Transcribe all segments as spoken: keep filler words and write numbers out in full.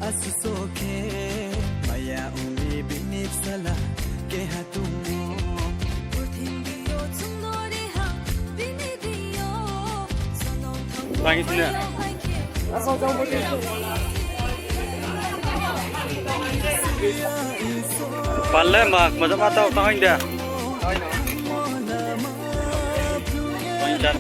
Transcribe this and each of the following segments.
Asuso khe maya ongmi bini bsala keha tongmo. Purthimbi yo chung no ri ha bini di yo sonom thang. Thank you, Tina. Pal le ma, ma jama tau tang hing de. Tang hing de.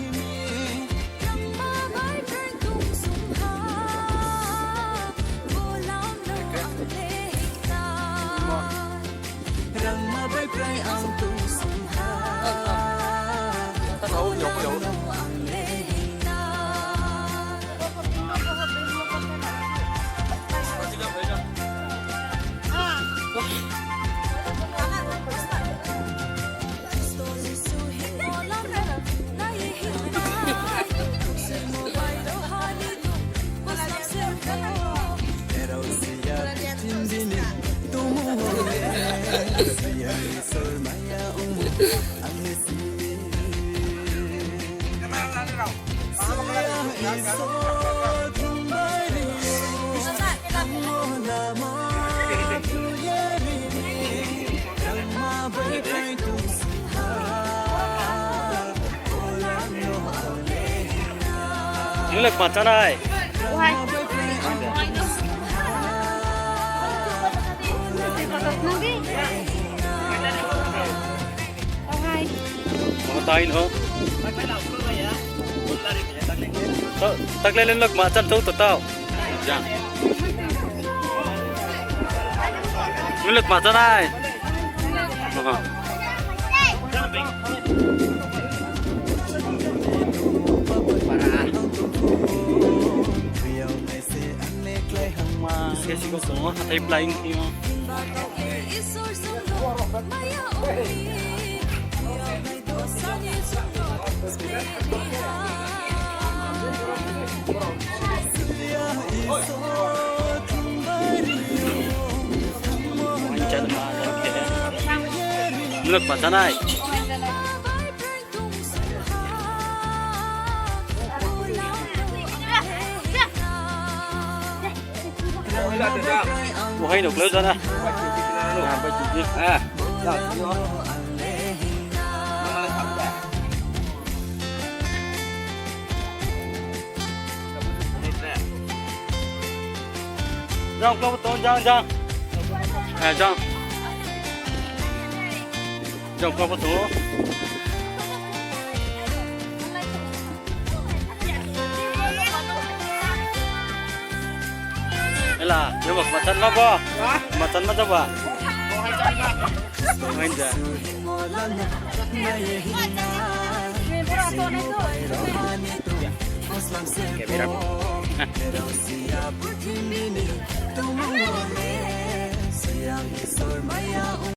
Nung le kma chánai? Tao hai. Tao hai no. Tao, tak le le lok ma chan thou to tao. Jang. Nung le kma chánai? Oho. Khe si ko tongo, hathái plai ni yo. Nung le kma chánai? Bo hai no klai jana. Jang, klau tong, jang, jang. Eh, jang. Jang, klau tong. Ela, ya bak machan ma bo? Machan ma jaba? Main ja. Camera.